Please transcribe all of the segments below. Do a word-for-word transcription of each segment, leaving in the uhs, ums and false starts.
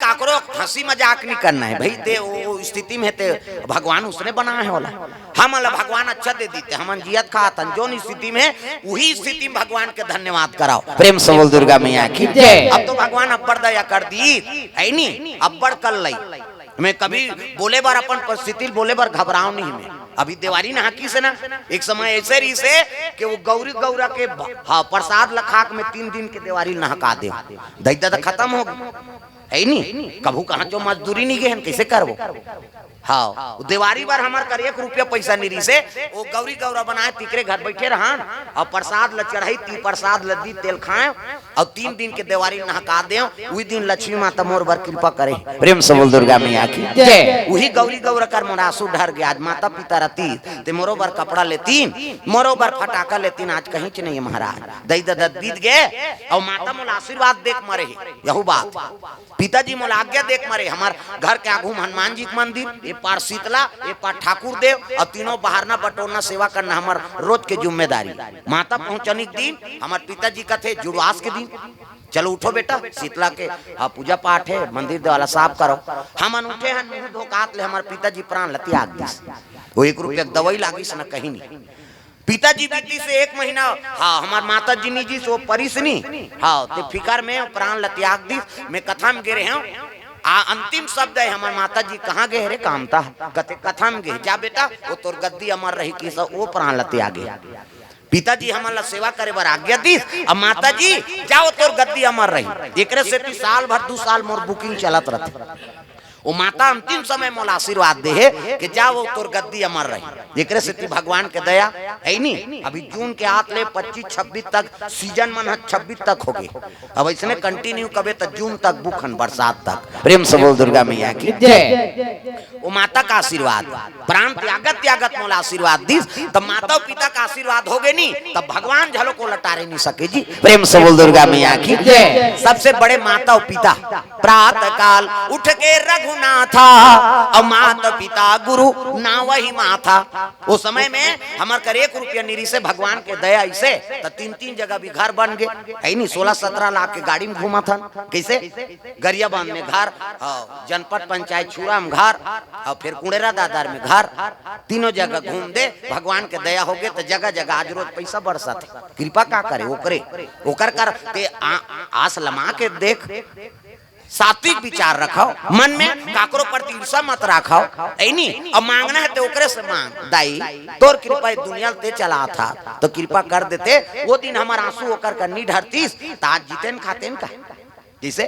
काकरो हंसी मजाक नहीं करना है भाई। ते वो स्थिति में ते भगवान उसने बनाए हे ओला। हमन ला भगवान अच्छा दे दीस ते हमन जियत खात हन, जोन स्थिति में हे, उही स्थिति में भगवान के धन्यवाद कराओ। प्रेम से बोल दुर्गा मैया की जय। अब तो भगवान अब्बड़ दया कर दीस, हे नी? अब्बड़ कर लई। मैं कभी बोले बर, अपन परिस्थिति बोले बर घबराव नहीं मैं। अभी देवारी नहाकिस हे ना, एक समय ऐसे रहिस हे कि वो गौरी गौरा के भ-, हाँ, प्रसाद ल खा के मैं तीन दिन के देवारी नहका देंव। दई ददा खतम हो गे। हे नी? कभू कहाँ जो मजदूरी नहीं गे हन, कैसे करबो? हाँ, वो देवारी बर हमर कर एक रुपया पैसा नहीं रहिस हे। वो गौरी गौरा बनाए तिकरे घर बैठे रहन, अउ प्रसाद ल चढ़ाई, ती प्रसाद ल दी, तेल खाए, अउ तीन दिन के देवारी नहका देंव। उही दिन लक्ष्मी माता मोर बर कृपा करे। प्रेम से बोल दुर्गा मैया की जय। उही गौरी गौरा कर मोर आंसू ढर गे। आज माता पिता रहतिस ते मोरो बर कपड़ा लेतिन, मोरो बर फटाका लेतिन। आज कहींच नहीं हे महाराज, दई ददा बीत गे। अउ माता मोला आशीर्वाद दे के मरे हे, यहू बात। पिताजी मोला आज्ञा दे के मरे, हमर घर के आगू में हनुमान जी के मंदिर, ए पार शीतला, ए पार ठाकुर देव, अउ तीनों बहारना बटोरना सेवा करना हमर रोज के जिम्मेदारी। माता पहुंचनी के दिन हमर पिताजी कथे जुड़वास के दिन, "चलो उठो बेटा, शीतला के, हाँ, पूजा पाठ हे, मंदिर देवाला साफ करो।" हमन उठे हन, मुंह धोके आत ले हमर पिताजी प्राण ल त्याग दिस। वो एक रुपया के दवाई लागिस न कहीं नहीं। पिताजी बीतिस एक महीना, हाँ, हमर माता जी निजिस, वो परिस नी, हाँ, ते फिकर में प्राण ल त्याग दिस। मैं कथा में गे रहेंव, आ अंतिम शब्द हे हमर माता जी, "कहाँ गे हे रे कामता?" कथे, "कथा में गे।" "जा बेटा, वो तोर गद्दी अमर रही," किस, वो प्राण ल त्यागे। पिताजी हमन ल सेवा करे बर आज्ञा दिस, अब माता जी, "जा वो तोर गद्दी अमर रही।" एकरे सेती साल भर, दू साल मोर booking चलत रथे। वो माता अंतिम समय मोला आशीर्वाद दे हे कि जा वो तोर गद्दी अमर रही। एकरे सेती भगवान के दया हे नी। अभी जून के आत ले पच्चीस छब्बीस तक season मन ह, छब्बीस तक हो गे। अब अइसने continue कबे त जून तक book हन, बरसात तक। प्रेम से बोल दुर्गा मैया की जय। वो माता का आशीर्वाद, प्राण त्यागत त्यागत मोला आशीर्वाद दिस, तब माता अउ पिता का आशीर्वाद हो गे नी, तब भगवान झलो को लटारे नहीं सके जी। प्रेम से बोल दुर्गा मैया की जय। सबसे बड़े माता अउ पिता। प्रात काल उठ के रघुनाथा, अउ मात पिता गुरु नावहि माथा। वो समय में हमर कर एक रुपया नहीं रहिस हे, भगवान के दया अइसे त तीन तीन जगह भी घर बन गे, हे नी? सोलह सत्रह लाख के गाड़ी में घूमत हन। कैसे? गरियाबंद में घर, हाँ, जनपद पंचायत छुरा में घर, अउ फिर कुड़ेरा दादर में घर, तीनों जगह घूम दे। भगवान के दया हो गे त जगह जगह आज रोज पैसा बरसत हे। कृपा का करे ओकरे, ओकर कर ते आ-, आस लमा के देख। सात्विक विचार रखव, मन में काकरो प्रति ईर्षा मत रखव, हे नी? अउ मांगना हे ते ओकरे से मांग, "दाई, तोर कृपा ए दुनिया ल ते चलात हस, त कृपा कर देते।" वो दिन हमर आंसू ओकर कर नी ढरतिस, त आज जीतेन खातेन का? जइसे,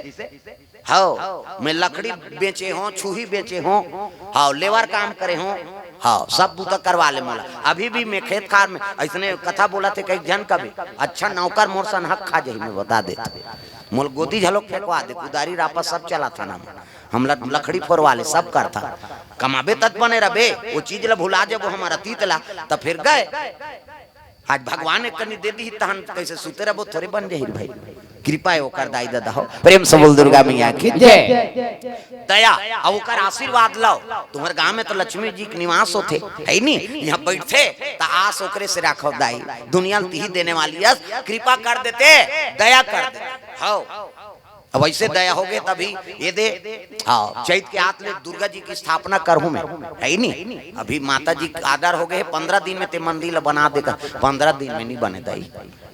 "हव, मैं लकड़ी बेचे हों, छुही बेचे हों, हव, labour काम करे हों, हव, सब बूता करवा ले मोला।" अभी भी मैं खेत खार में अइसने कथा बोलत हे, कई झन कबे, "अच्छा नौकर मोर सन हक खा जाही, मैं बता देत हूं।" मोला गोदी झलोक फेंकवा दे, कुदारी रापा सब चलाथन हम। हमला लकड़ी फोरवा ले, सब करथन। कमाबे तब बने रबे, वो चीज ल भुला जबो हमर अतीत ला, त फिर गए। आज भगवान एक कनी दे दिही तहन कैसे सुते रबो, थोरे बन जाही भाई। कृपा हे ओकर दाई ददा हो। प्रेम से बोल दुर्गा मैया की जय। दया अउ ओकर आशीर्वाद लव। तुम्हर गांव में त लक्ष्मी जी के निवास होथे, हे नी? इहां बैठथे त आस ओकरे से राखव दाई। दुनिया ल तिही देने वाली अस, कृपा कर देते, दया कर देते। हव। अब अइसे दया हो गे तभी ये दे। हव, चैत के आत ले दुर्गा जी की स्थापना करहूं मैं, हे नी? अभी माता जी के आदर हो गे, पंद्रह दिन में ते मंदिर ल बना दे का। पंद्रह दिन में नी बने दाई,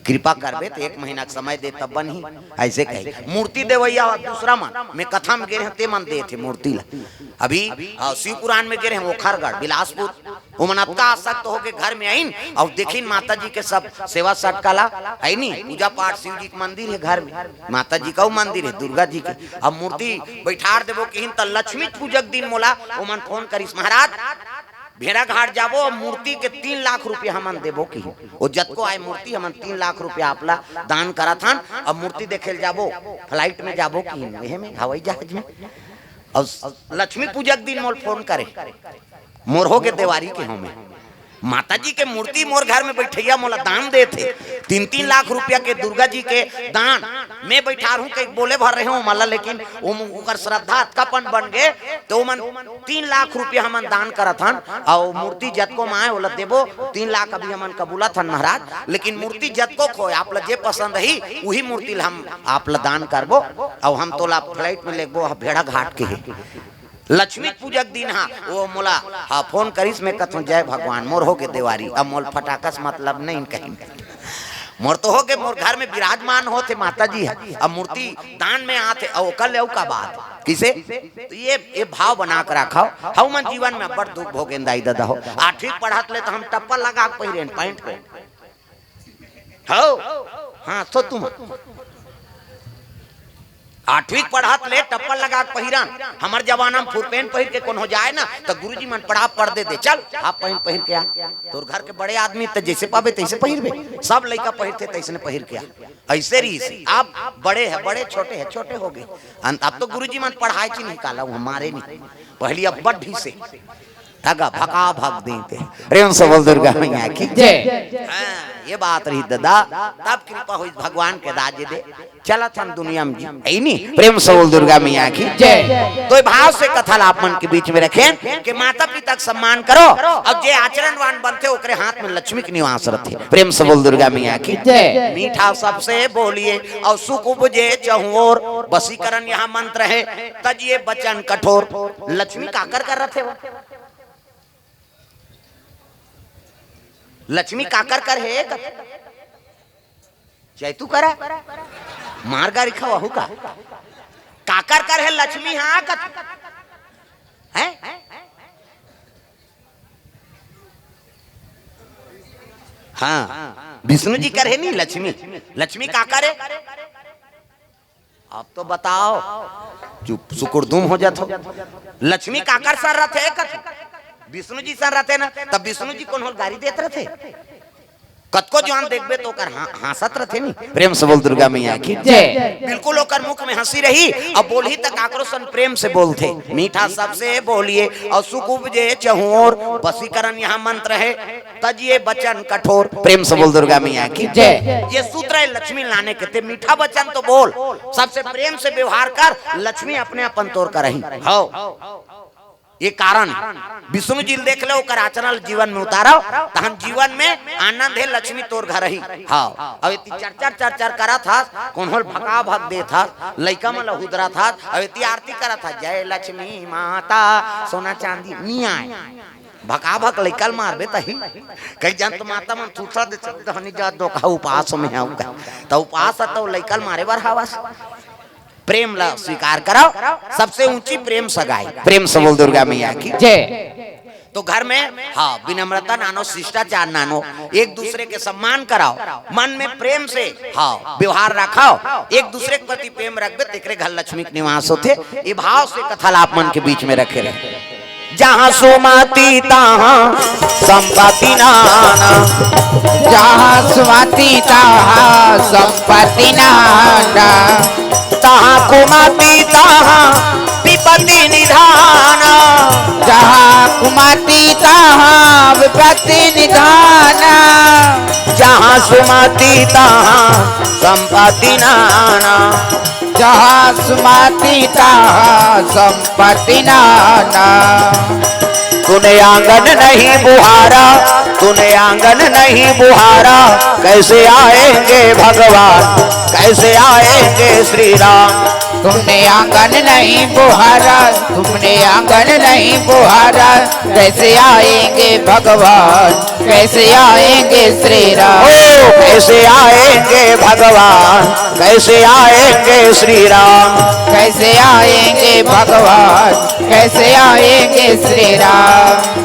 कृपा करबे त एक महीना के समय दे तब बनही, अइसे कही। मूर्ति देवइया दूसरा मन, मैं कथा में गे रहेंव ते मन देथे मूर्ति ल। अभी, अ, शिव पुराण में गे रहेंव ओखरगढ़, बिलासपुर, ओमन अतका आसक्त होके घर में आइन अउ देखिन माता जी के सब सेवा सटका ला, हे नी? पूजा पाठ, शिव जी के मंदिर हे घर में, माता जी का अउ मंदिर हे, दुर्गा जी के। अब मूर्ति बैठार देबो किहिन त लक्ष्मी पूजा के दिन मोला ओमन फोन करिस, "महाराज, भेड़ाघाट जाबो, अब मूर्ति के तीन लाख रुपया हमन देबो किहिन। ओ जतको आए मूर्ति, हमन तीन लाख रुपया आपला दान करत हन, अब मूर्ति देखे ल जाबो, flight में जाबो किहिन, एहे में, हवाई जहाज में।" अउ लक्ष्मी पूजा के दिन मोला फोन करे, मोर हो गे देवारी के हों मैं। माता जी के मूर्ति मोर घर में बइठइया मोला दान देथे, तीन तीन लाख रुपया के दुर्गा जी के दान मैं बइठार हूँ कहि बोले भर रहे हूँ मला, लेकिन ओम-, ओकर श्रद्धा अतकापन बन गे, त ओमन तीन लाख रुपया हमन दान करत हन, अउ मूर्ति जतको माय ओला देबो, तीन लाख अभी हमन कबूलत हन महाराज, लेकिन मूर्ति जतको खोय आप ला जे पसंद ही उही मूर्ति ला हम आप ला दान करबो, अउ हम तोला flight में लेगबो, भेड़ाघाट के हे। लक्ष्मी पूजा के दिन हा, वो मोला, हाँ, फोन करिस, मैं कथों, "जय भगवान, मोर हो गे देवारी, अब मोल फटाका से मतलब नहीं कहीं, मोर तो हो गे, मोर घर में विराजमान होथे माता जी ह, अब मूर्ति दान में आथे, अउ ओकर ले अउ का बात, किसे?" तो ये, ये भाव बना के रखव। हउ मन जीवन में बड़ दुख भोगेन दाई ददा हो। आठवीं पढ़त ले तो हम टप्पल लगा के पहिरेन पैंट पे। हव? हाँ, सो तुम। आठवीं पढ़त ले टप्पल लगा के पहिरन। हमर जमाना में फुरपेन पहिर के कोनो जाय ना, त गुरुजी मन पड़ा पर्दे दे, "चल, हाफ पैंट पहिर के आ। तोर घर के बड़े आदमी त जइसे पाबे तइसे पहिरबे। सब लइका पहिरथे तइसने पहिर के आ।" अइसे रहिस। अब बड़े हे, बड़े, छोटे हे, छोटे हो गे। अन-, अब तो गुरुजी मन पढ़ाय च नहीं, काला हमारे नहीं। पहली अब बड़ ढीसे। धगा भका भक देते। प्रेम से बोल दुर्गा मैया की। जय। हाँ, ये बात रही ददा, तब कृपा होइस भगवान के दाजे दे। चलत हन दुनिया में जी, है नी? प्रेम से बोल दुर्गा मैया की। जय। तो ये भाव से कथा ला आप मन के बीच में रखेन कि माता पिता का सम्मान करो, अउ जे आचरणवान बनथे ओकरे हाथ में लक्ष्मी के निवास रथे। प्रेम से बोल दुर्गा मैया की। जय। मीठा सबसे बोलिए अउ सुख उपजे चहुओर, वशीकरण यहाँ मंत्र हे, तजिए बचन कठोर। लक्ष्मी काकर कर रथे वो? लक्ष्मी काकर कर हे? चैतू करा? मार गारी खवाहू का? काकर कर हे लक्ष्मी? हाँ, कत-, हैं? हाँ, विष्णु जी कर हे नहीं लक्ष्मी। लक्ष्मी काकर हे? अब तो बताओ, चुप सुकुरदुम हो जात हो। लक्ष्मी काकर सर रथे? कत-, विष्णु जी सर रथे ना, तब विष्णु जी कोनो ल गारी देत रथे? कतको जवान देखबे तो ओकर हाँ-, हाँसत रथे नी। प्रेम से बोल दुर्गा मैया की। जय। बिल्कुल ओकर मुख में हंसी रही, अब बोलही त काकरो सन प्रेम से बोलथे। मीठा सबसे बोलिए अउ सुख उपजे चहुओर, वशीकरण यहाँ मंत्र हे, तजिए बचन कठोर। प्रेम से बोल दुर्गा मैया की। जय। ये सूत्र हे लक्ष्मी लाने के, ते मीठा वचन तो बोल, सबसे प्रेम से व्यवहार कर, लक्ष्मी अपने अपन तोर करही। हव। ये कारण हे। विष्णु जी ल देख ले, ओकर आचरण ल जीवन में उतारव, तहन जीवन में आनंद हे, लक्ष्मी तोर घर ही। हाँ, अब एती चर चर चर चर करत हस, कोनो ल भका भक देत हस, लइका मन ल हुदरत हस, अब एती आरती करत हस, "जय लक्ष्मी माता, सोना चांदी नी आय।" भका भक लइका ल मारबे तही। कई जन तो माता मन थूथरा दे, "चल दहनी जा, दोखा उपास में हव का।" त उपास ह त लइका ल मारे बर हवस। प्रेम ला स्वीकार करव, सबसे ऊंची प्रेम सगाई। प्रेम से बोल दुर्गा मैया की। जय। तो घर में, हाँ, विनम्रता नानो, शिष्टाचार नानो, एक दूसरे के सम्मान कराओ, मन में प्रेम से, हाँ, व्यवहार रखाओ, एक दूसरे के प्रति प्रेम रखबे, तेकरे घर लक्ष्मी के निवास होथे। ये भाव से कथा ला आप मन के बीच में रखे रहे। जहाँ सुमति तहाँ संपत्ति नाना। जहाँ सुमति तहाँ संपत्ति नाना। तहाँ कुमति तहाँ विपत्ति निधान। जहाँ कुमति तहाँ विपत्ति निधान। जहाँ सुमति तहाँ संपत्ति नाना। जहाँ सुमति तहाँ संपत्ति नाना। तूने आंगन नहीं बुहारा, तूने आंगन नहीं बुहारा, कैसे आएंगे भगवान, कैसे आएंगे श्री राम। तुमने आंगन नहीं बुहारा, तुमने आंगन नहीं बुहारा, कैसे आएंगे भगवान, कैसे आएंगे श्री राम। ओ, कैसे आएंगे भगवान, कैसे आएंगे श्री राम। कैसे आएंगे भगवान, कैसे आएंगे श्री राम।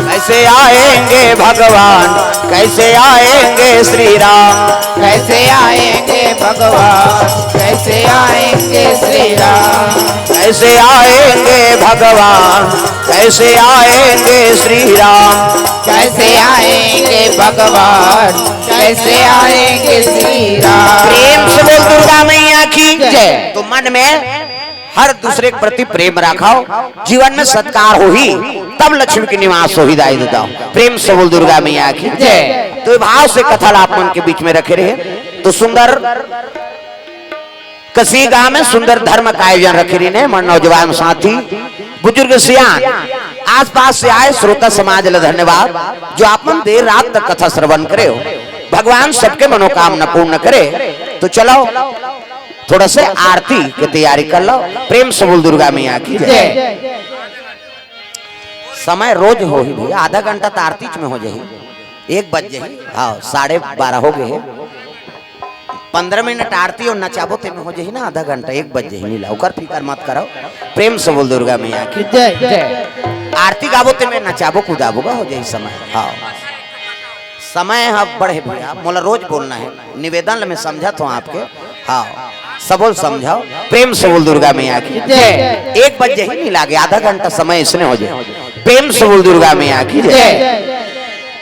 कैसे आएंगे भगवान, कैसे आएंगे श्री राम। कैसे आएंगे भगवान, कैसे आएंगे श्री राम? कैसे आएंगे भगवान, कैसे आएंगे श्री राम? कैसे आएंगे भगवान, कैसे आएंगे श्री राम? प्रेम से बोल दुर्गा मैया की जय। तो मन में हर दूसरे के प्रति प्रेम रखाओ, जीवन में सत्कार होही, तब लक्ष्मी के निवास होही दाई ददा। प्रेम से बोल दुर्गा मैया की जय। तो ये भाव से कथा ला आप मन के बीच में रखे रहे। तो सुंदर कसी गांव में सुंदर धर्म का आयोजन रखे रहिन हे, मन नौजवान साथी, बुजुर्ग सियान, आसपास से आए श्रोता समाज ला धन्यवाद, जो आप मन देर रात तक कथा श्रवण करे हो। भगवान सबके मनोकामना पूर्ण करे। तो चलो, थोड़ा से आरती के तैयारी कर लो। प्रेम से बोल दुर्गा मैया की जय। जय। समय रोज होही भैया, आधा घंटा तो आरती में हो जाही, एक बज जाही। हाँ, साढ़े बारह हो गए हे, पन्द्रह मिनट आरती और नचाबो ते में हो जाही ना, आधा घंटा, एक बज जाही। नीला, ओकर फिकर मत करो। प्रेम से बोल दुर्गा मैया की जय। जय। आरती गाबो ते में नचाबो कुदाबो का हो जाही समय। हाँ, समय ह बड़े भैया, मोला रोज बोलना हे, निवेदन ल मैं समझत हूँ आपके। हाँ, सबो ल समझाओ, प्रेम से बोल दुर्गा मैया की जय। एक बज जाही, नी लागे, आधा घंटा समय इसने हो जाए। प्रेम से बोल दुर्गा मैया की जय। जय।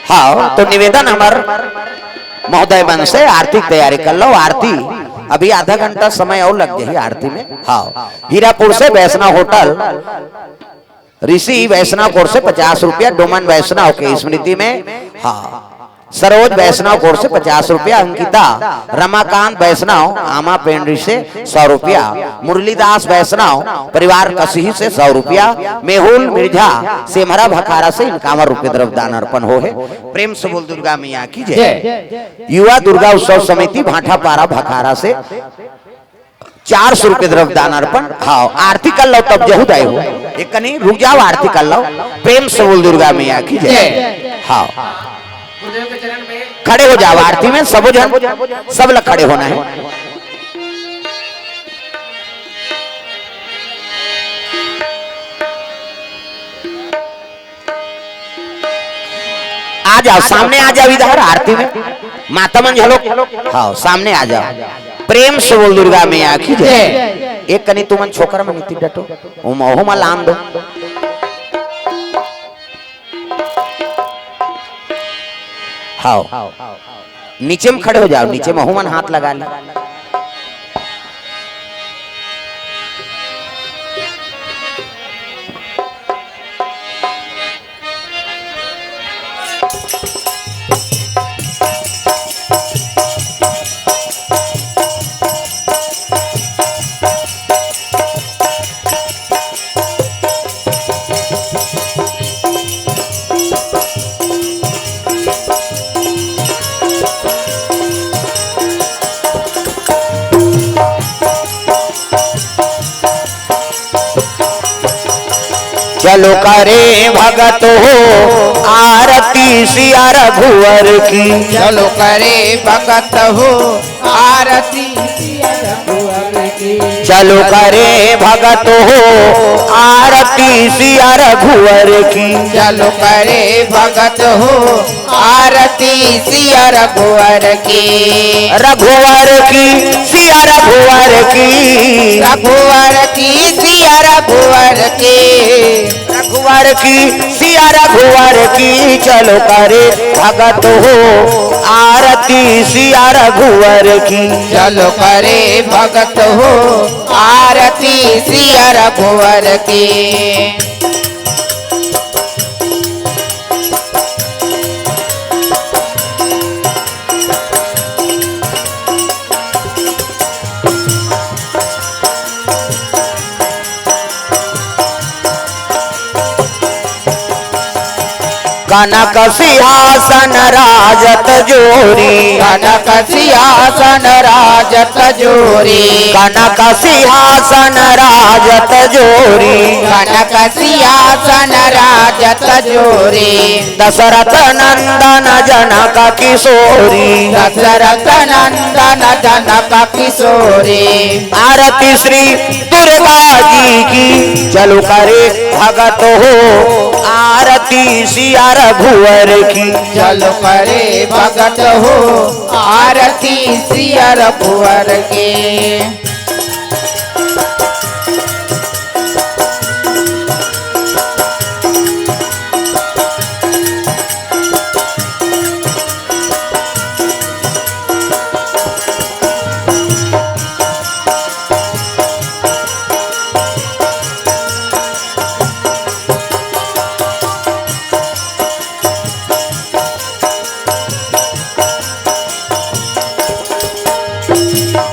हाँ, तो निवेदन हमर महोदय मन से आरती के तैयारी कर लो। आरती अभी आधा घंटा समय और लग जाही आरती में। हाँ, हीरापुर से वैष्णव होटल ऋषि वैष्णव कोर से पचास रुपया, डोमन वैष्णव के स्मृति में। हाँ, सरोज वैष्णव कोर से पचास रुपया, अंकिता रमाकांत वैष्णव आमा पेंड्री से सौ रुपया, मुरलीदास वैष्णव परिवार कसिही से सौ रुपया, मेहुल मिर्झा सेमरा भखारा से इक्यावन रुपये द्रव्य दान अर्पण हो हे। प्रेम से बोल दुर्गा मैया की जय। जय। युवा दुर्गा उत्सव समिति भाटापारा भखारा से चार सौ रुपये द्रव्य दान अर्पण। हाँ, आरती कर लो तब जहू दाई हो। एक कनी रुक जाओ, आरती कर लो। प्रेम से बोल दुर्गा मैया की जय। जय। हाँ, खड़े हो जाओ आरती में, सबो झन, सब लोग खड़े होना है। आ जाओ, सामने आ जाओ इधर आरती में। माता मन झलक, हाँ, सामने आ जाओ। प्रेम से बोल दुर्गा मैया की जय। जय। एक कनी तुमन छोकर मन इति डटो, ओम ओहू मा लान दो। हाँ, नीचे में खड़े हो जाओ, नीचे में ओहू मन हाथ लगा ले। चलो करे भगत हो आरती सिया रघुवर की। चलो करे भगत हो आरती सिया रघुवर की। चलो करे भगत हो आरती सिया रघुवर की। चलो करे भगत हो आरती सिया रघुवर की। रघुवर की सिया रघुवर की। रघुवर की सिया रघुवर की। रघुवर की सिया रघुवर की। चलो करे भगत हो आरती सिया रघुवर की। चलो करे भगत हो आरती सिया रघुवर की। कनक सिंहासन राजत जोरी। कनक सिंहासन राजत जोरी। कनक सिंहासन राजत जोरी। कनक सिंहासन राजत जोरी। दशरथ नंदन जनक किशोरी। दशरथ नंदन जनक किशोरी। आरती श्री दुर्गा जी की। चलो करे भगत हो आरती सिया रघुवर की। चलो करे भगत हो आरती सिया रघुवर के।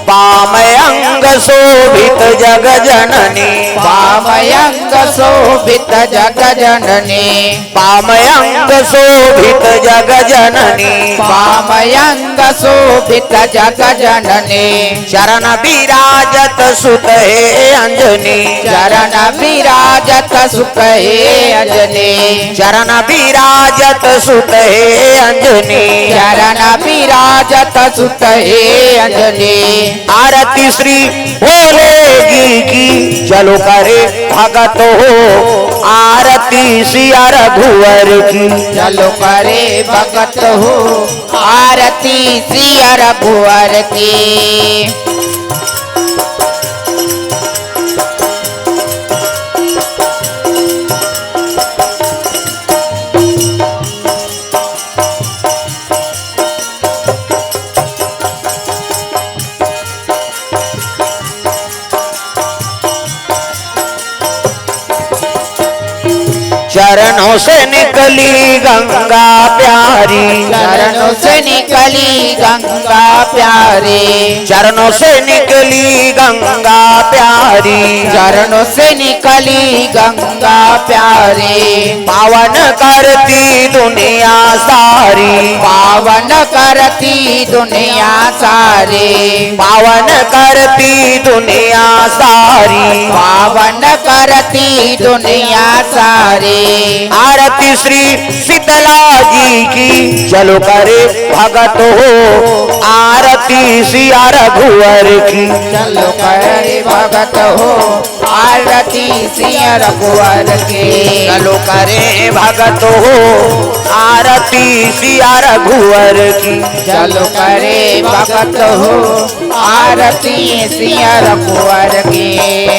वाम अंग शोभित जग जननी। वाम अंग शोभित जग जननी। वाम अंग शोभित जग जननी। वाम अंग शोभित जग जननी। चरण विराजत सुत हे अंजनी। चरण विराजत सुत हे अंजनी। चरण विराजत सुत हे अंजनी। चरण विराजत सुत हे अंजनी। आरती श्री भोले जी की, चलो करे भगत हो आरती सिया रघुवर की। चलो करे भगत हो आरती सिया रघुवर की। चरणों से निकली गंगा प्यारी। चरणों से निकली गंगा प्यारी। चरणों से निकली गंगा प्यारी। चरणों से निकली गंगा प्यारी। पावन करती दुनिया सारी। पावन करती दुनिया सारी। पावन करती दुनिया सारी। पावन करती दुनिया सारी। आरती श्री शीतला जी की, चलो करे भगत हो आरती सिया रघुवर की। चलो करे भगत हो आरती सिया रघुवर की। चलो करे भगत हो आरती सिया रघुवर की। चलो करे भगत हो आरती सिया रघुवर की।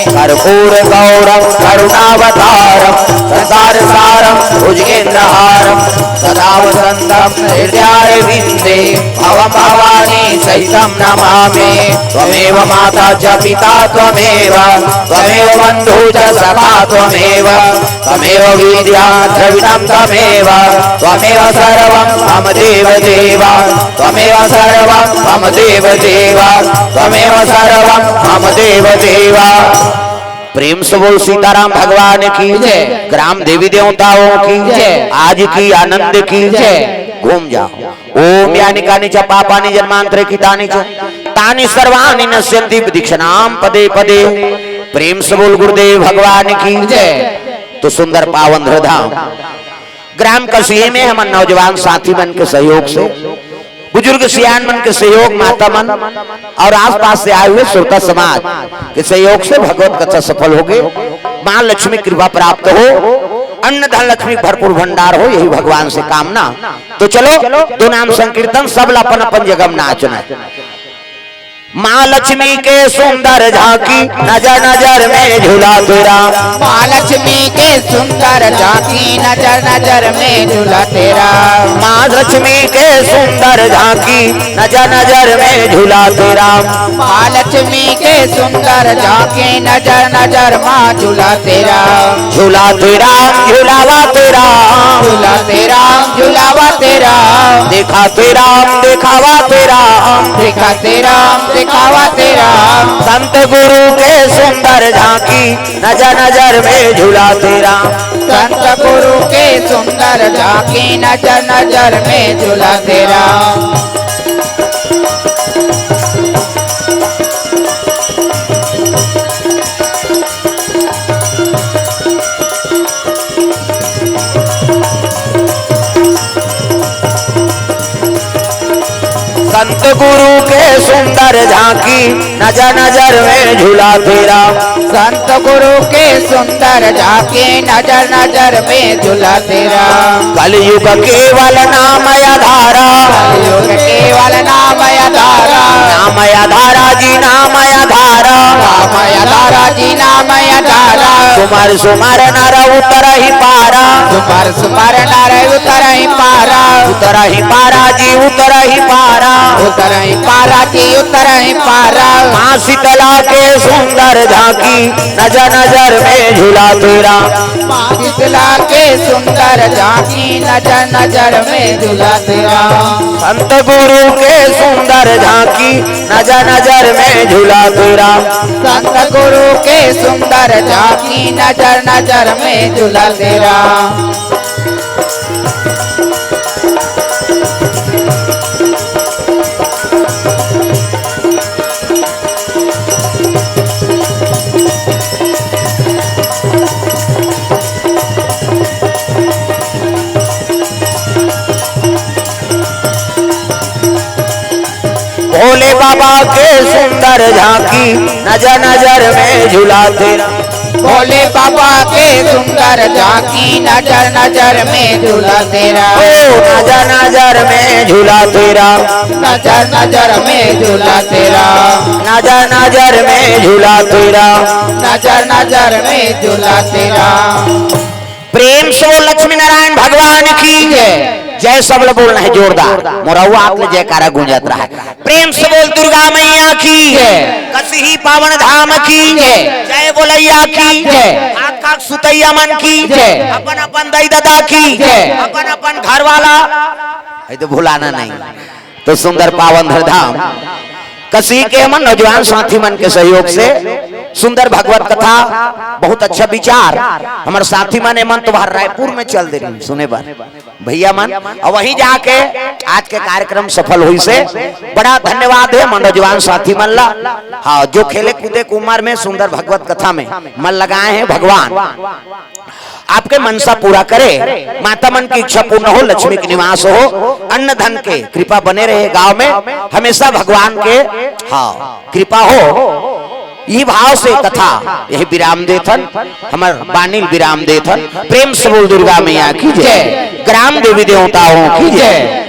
कर्पूर गौरम करुणावतारम संसार सारम भुजगेंद्रहारम सदा वसंतम हृदयारविंदे भवम भवानी सहितं नमामि। त्वमेव माता च पिता त्वमेव, त्वमेव बंधु च सखा त्वमेव, त्वमेव विद्या द्रविणं त्वमेव, त्वमेव सर्वं मम देव देव, त्वमेव सर्वं मम देव देव, त्वमेव सर्वं मम देव देव। प्रेम से बोल सीताराम भगवान की जय। ग्राम देवी देवताओं की जय। आज की आनंद की जय। घूम जाओ। ओम यानि कानि च पापानि जन्मांतरे कृतानि च तानि सर्वाणि नश्यन्ति विधिक्षणाम पदे पदे। प्रेम से बोल गुरुदेव भगवान की जय। तो सुंदर पावन हृदय ग्राम कसिये में हमर नौजवान साथी मन के सहयोग से, बुजुर्ग सियान मन के सहयोग, माता मन और आसपास से आए हुए श्रोता समाज के सहयोग से भगवत कथा सफल हो गए। माँ लक्ष्मी कृपा प्राप्त हो, अन्न धन लक्ष्मी भरपूर भंडार हो, यही भगवान से कामना। तो चलो, दो नाम संकीर्तन, सब ला अपन अपन जगह में नाचना। माँ लक्ष्मी के सुंदर झांकी, नजर नजर में झूला तेरा। माँ लक्ष्मी के सुंदर झांकी, नजर नजर में झूला तेरा। माँ लक्ष्मी के सुंदर झांकी, नजर नजर में झूला तेरा। माँ लक्ष्मी के सुंदर झांकी, नजर नजर मा झूला तेरा। झूला तेरा, झूलावा तेरा। झूला तेरा, झूलावा तेरा। देखा तेरा, देखावा तेरा। देखा तेरा, देखावा तेरा। संत गुरु के सुंदर झांकी, नजर नजर में झूला तेरा। संत गुरु के सुंदर झांकी, नजर नजर में झूला तेरा। संत गुरु के सुंदर झांकी, नजर नजर में झूला तेरा। संत गुरु के सुंदर झांकी, नजर नजर में झूला तेरा। कलयुग केवल नाम आधारा। कलयुग केवल नाम आधारा। नाम आधारा जी, नाम आधारा। नाम आधारा जी, नाम आधारा। सुमर सुमर नर उतरहि पारा। सुमर सुमर नर उतरहि पारा। उतरहि पारा जी, उतरहि पारा। उतरहि पारा जी, उतरहि पारा। माँ शीतला के सुंदर झांकी, नजर नजर में झूला तेरा। माँ शीतला के सुंदर झांकी, नजर नजर में झूला तेरा। संत गुरु के सुंदर झांकी, नजर नजर में झूला तेरा। संत गुरु के सुंदर झांकी, नजर नजर में झूला तेरा। भोले बाबा के सुंदर झांकी, नजर नजर में झूला तेरा। भोले बाबा के सुंदर झांकी, नजर नजर में झूला तेरा। ओ, नजर नजर में झूला तेरा। नजर नजर में झूला तेरा। नजर नजर में झूला तेरा। नजर नजर में झूला तेरा। प्रेम से बोल लक्ष्मी नारायण भगवान की जय। जय। सब लोग बोलना है जोरदार, मोरवा आप ले जयकारा गूंजत रहा है। प्रेम से बोल दुर्गा मैया की जय। कसी पावन धाम की जय। जय बोलैया की जय। खाक खाक सुतैया मन की जय। अपन अपन दई ददा की जय। अपन अपन घर वाला, ये तो भुलाना नहीं। तो सुंदर पावन धरधाम कसी के हमर नौजवान साथी मन के सहयोग से सुंदर भगवत कथा, बहुत अच्छा विचार। हमर साथी मन एमन तो बाहर रायपुर में चल दे रही सुने बर भैया मन, और वहीं जाके आज के कार्यक्रम सफल होइसे। बड़ा धन्यवाद हे हमर नौजवान साथी मन ला। हाँ, जो खेले कूदे के उमर में सुंदर भगवत कथा में मन लगाए हैं भगवान। आपके मनसा पूरा करे, माता मन की इच्छा पूर्ण हो, लक्ष्मी के निवास हो, अन्न धन के कृपा बने रहे गांव में, हमेशा भगवान के, हाँ, कृपा हो। ई भाव से कथा यही विराम देथन, हमर बानी ल विराम देथन। प्रेम से बोल दुर्गा मैया की जय, जय। ग्राम देवी देवताओं की जय।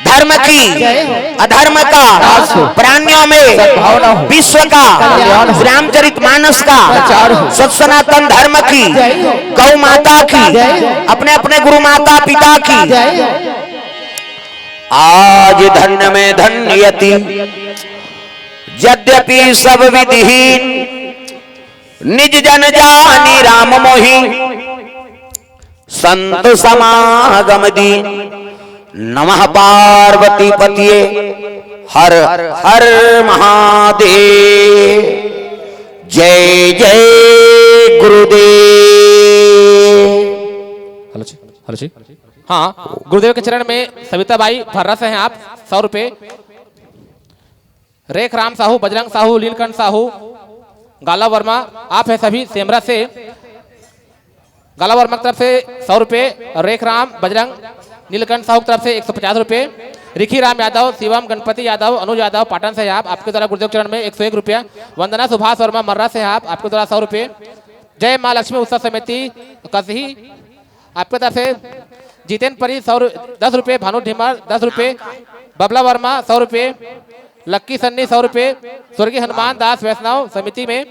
धर्म की, जय हो। अधर्म का, नाश हो। प्राणियों में, सद्भावना हो। विश्व का, कल्याण हो। रामचरित मानस का, प्रचार हो। सत सनातन धर्म की, जय हो। गौ माता की, जय हो। अपने अपने गुरु माता पिता की। जय हो। आज धन्य में धन्य यति, यद्यपि सब विधिहीन, निज जन जानी राम मोहि। संत समागम दीन। नमः पार्वती पतिये हर हर महादेव। जय जय गुरुदेव। हेलो जी, हेलो जी। हाँ, गुरुदेव के चरण में सविता बाई भर्रा से हैं आप, सौ रुपये। रेख राम साहू, बजरंग साहू, लीलकंठ साहू, गाला वर्मा, आप है सभी सेमरा से। गाला वर्मा की तरफ से सौ रुपये, रेख राम, बजरंग, नीलकंठ साहू की तरफ से एक सौ पचास रुपये, रिखी राम यादव, शिवम गणपति यादव, अनुज यादव, पाटन से आप, आपके द्वारा गुरुदेव चरण में एक सौ एक रुपया, वंदना सुभाष वर्मा मर्रा से आप, आपके द्वारा सौ रुपये, जय माँ लक्ष्मी उत्सव समिति कसही, आपके तरफ से जितेन परी सौ रु-, दस रुपये, भानु ढीमर दस रुपये, बबला वर्मा सौ रुपये, लक्की सन्नी सौ रुपये, स्वर्गीय हनुमान दास वैष्णव समिति में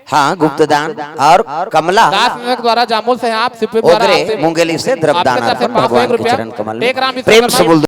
हाँ, गुप्तदान और कमला दास मिश्र द्वारा जामुल से आप, शिवपुरी द्वारा ओगरे, आपसे मुंगेली से द्रव्यदान आपके तरफ से अर्पण पाँच सौ एक भगवान के रुपया, चरण कमल में। टेक राम प्रेम से विश्वकर्मा बोल दो।